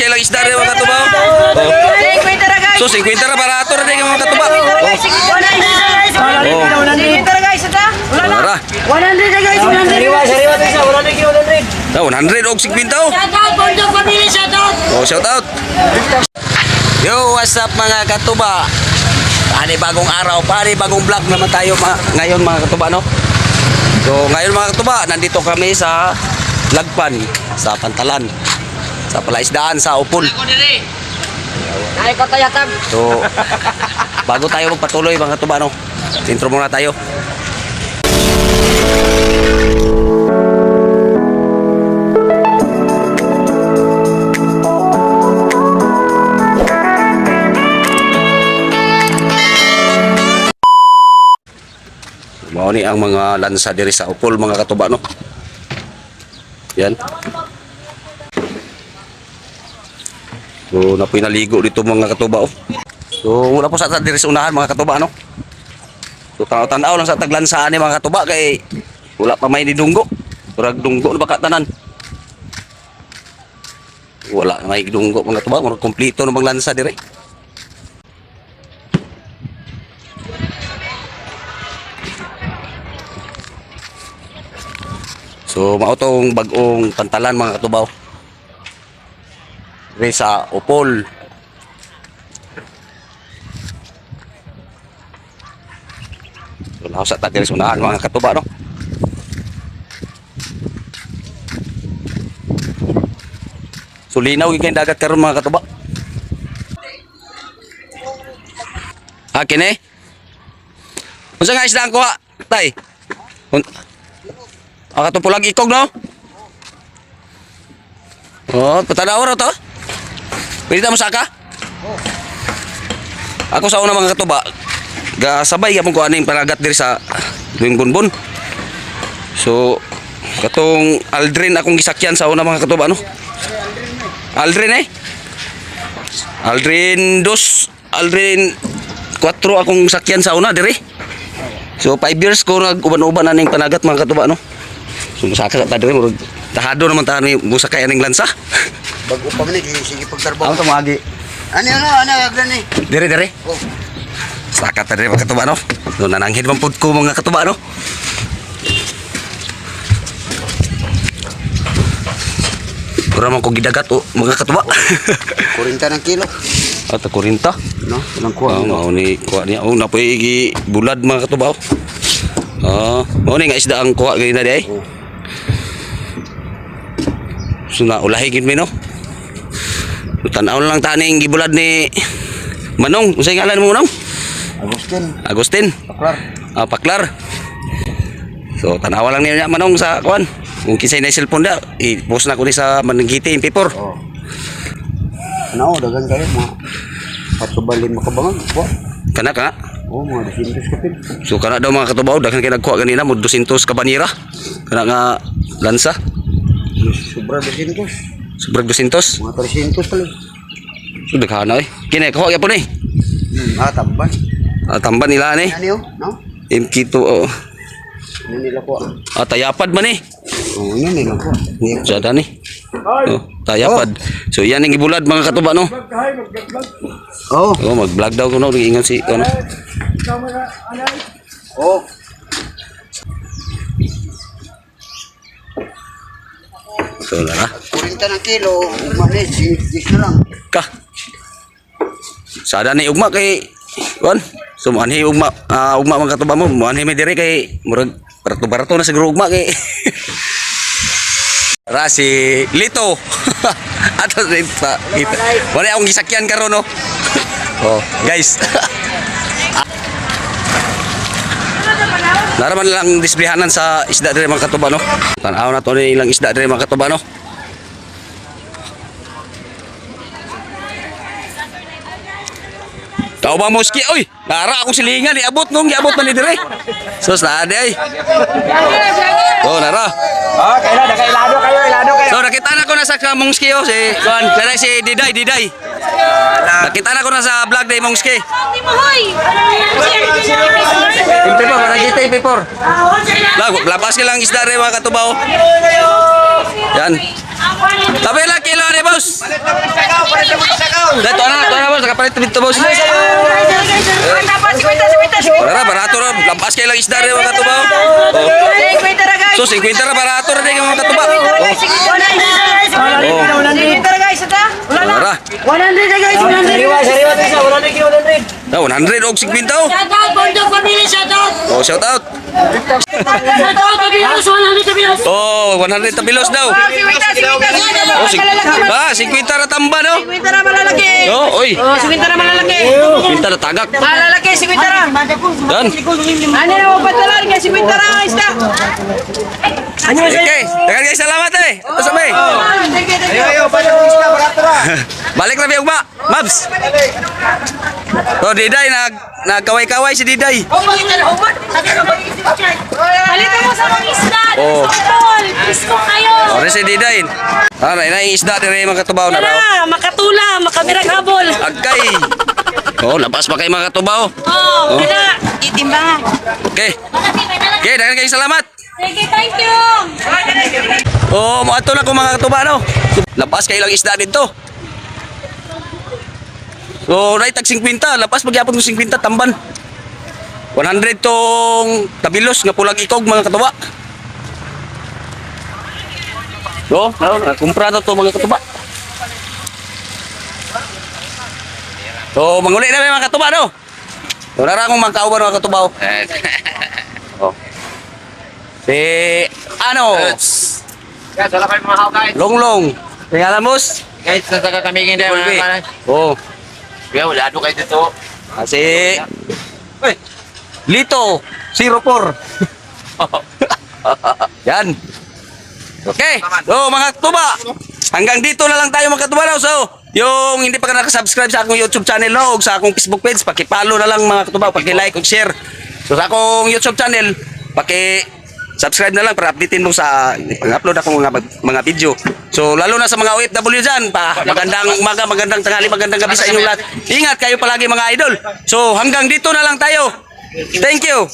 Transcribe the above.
kay lang isda rin mga katuba. Oh. 50 ra guys. So 50 ra barato ra din mga katuba. Oh. Oh. 50 ra guys, ata. Wala na. Tara. 100 ra guys, 100. Sariwa, sariwa to isa. 100 kilo, 100. Ah, 100 og 50 oh. Shout out Bondok family, shout out. Oh, shout out. Yo, what's up mga katuba? Pani bagong araw, pani bagong vlog naman tayo ngayon mga katuba, no? So, ngayon mga katuba, nandito kami sa Lagpan, sa Pantalan, sa Palaisdaan, sa Upol. Ay ko tayatag. So, bago tayo magpatuloy mga katuba, no? Intro muna tayo. Mao ni ang mga lansa diri sa Upol mga katuba, no? Yan. So, napoy naligo dito mga katuba, oh. So, wala po sa diri sa unahan mga katuba, no? So, tanaw-tanaw lang sa taglansaan ni mga katuba kay wala pa may nidunggo. Murag dunggo na baka tanan. Wala may dunggo mga katuba, murag kompleto na bang lansa diri. So, mao tong bag-ong pantalan mga katubaw. Diri sa Upol. So, sa ta diri sa unahan mga katuba, no. So linaw gyud kay dagat karon mga katuba. Ah, kini? Unsa nga isda ang kuha, tay? Ah, katong pulag ikog, no? Oh, patanaw ra to. Pwede ta mo saka? Ako sa una mga katuba, gasabay gyapon ko aning panagat diri sa tuwing bunbon. So, katong Aldrin akong gisakyan sa una mga katuba, no? Aldrin eh. Aldrin 2, Aldrin 4 akong sakyan sa una diri. So 5 years ko nag-uban-uban aning panagat mga katuba, no? So musaka ta diri murag tahado naman ta ni musakay aning lansa. Bago pa man eh, sige pagtarbaho. Ang tumagi. Ano ano, ano, aglan eh. Dire dire. Oh. Saka ta diri mga katuba, no? So nananghid man pud ko mga katuba, no? Pura man ko gidagat oh, mga katuba. 40 ng kilo. At 40. No, ilang kuha. Oh, mao ni kuha niya. Oh, napoy gi bulad mga katuba. Oh. Ah, mao ni nga isda ang kuha ganina di ay. Oh. So na ulahi gid mi, no. So, tan-aw na lang taning gibulad ni Manong. Unsay ngalan mo, Manong? Agustin, Agustin. Paklar. Ah, Paklar. So tanawa lang niya Manong sa kuan. Kung kinsay na cellphone da, i-post na ko ni sa Mananggiti MP4. Oh. Ano, dagan kayo mga patubalin makabangag. Kuha. Kana ka. Oh, mga 200 kapil. So kana daw mga katubaw, daghan kay nagkuha ganina mo 200 ka banira. Kana nga lansa, Sobra 200. sobrang 200. Mga 300 pala. So daghana eh. Kini kuha gyapon eh. Tamban. Ah, tamban nila ni. Ano yun? No? MK2 oh. Ano nila kuha? Ah, tayapad man eh. Oh, ano nila kuha? Sada ni. Oh, tayapad. So yan ang gibulad mga katuba, no. Oh. Oh, mag-vlog daw kuno ingon si ano. Oh. So na. 40 ng kilo, umalis, 10 na lang. Ka. Sada ni ugma kay kuan. So moanhi ugma, ah, ugma mga katuba mo, moanhi mi diri kay murag barato-barato na siguro ugma kay. Ra si Lito. Ato sa ita. Wala akong gisakyan karon, no. Oh, guys. Naraman lang displayhanan sa isda diri mga katuba, no. Tan-aw na to ni ilang isda diri mga katuba, no. Tao ba mo ski? Oy, nara akong silingan iabot nung giabot man ni dire. Sus na di ay. Oh, nara. Oh, kaila, nakailado kayo, ilado kayo. So nakita na ko na sa kamong ski oh, si kuan, kana si Diday, Diday. Nakita na ko na sa vlog day mong ski. MP4, para kita MP4. Lag, labas ka lang isda re mga katubaw. Yan. Tabi lang kilo ni boss. Dahil, tuwa na, boss. Nakapalit dito, boss. Tapos, 50, 50, Wala ra, barato ra. Lampas kayo lang isda rin, mga katuba. Oh. 50 ra, guys. So, 50 ra, barato ra din, mga katuba. Oh. Oh. 50 ra, guys. Ito. Wala na. Wala ra. 100 ra, guys. 100. Sariwa, sariwa to isa, 100 kilo, 100. Ah, 100 og 50 oh. Shout out, Bondok Family, shout out. Oh, shout out. Shout out, Tabilos, 100 Tabilos. Oh, 100 tabilos daw. 50, 50, Oh, 50 ra tamba no. 50 ra malalaki. Oh, oy. Oh, 50 ra malalaki. 50 ra tagak. Malalaki, 50 ra. Dan. Ano na mo patalan kay 50 ra ang isda. Okay, dagan guys, salamat eh. Ito sa may. Thank you, thank you. Ayo, balik isda, barato ra. Balik na biyog ba? Mabs. Oh, Diday nagkaway-kaway si Diday. Palitan mo sa mga isda. Oh. Tol, isko kayo. Oh, si Diday. Ah, na yung isda dire mga katubaw na raw. Tara, makatula, makamirang habol. Agkay. Oh, labas pa kay mga katubaw. Oh, kana. Itimbang. Okay. Okay, dagan kayo salamat. Sige, thank you. Oh, moadto na ko mga katuba no. Labas kay lang isda dito. So, right tag 50, lapas magyapon ko 50 tamban. 100 tong tabilos nga pulag ikog mga katuba. So, no, nakumpra na to mga katuba. So, manguli na may mga katuba no. So, nara akong mga kauban mga katuba. Oh. Oh. Si ano? Guys, wala kami mga how guys. Longlong. Tingala mos. Guys, nasa kami hindi Kulbi. Oh. Kuya, wala do kayo dito. Kasi Lito 04. Yan. Okay. So mga tuba, hanggang dito na lang tayo mga katuba. No? So, yung hindi pa ka nakasubscribe sa akong YouTube channel no, o sa akong Facebook page, paki-follow na lang mga katuba, paki-like ug share. So sa akong YouTube channel, paki-subscribe na lang para updatein mo sa pag-upload akong mga video. So lalo na sa mga OFW dyan, pa, magandang umaga, magandang tanghali, magandang gabi sa inyong lahat. Ingat kayo palagi mga idol. So hanggang dito na lang tayo. Thank you.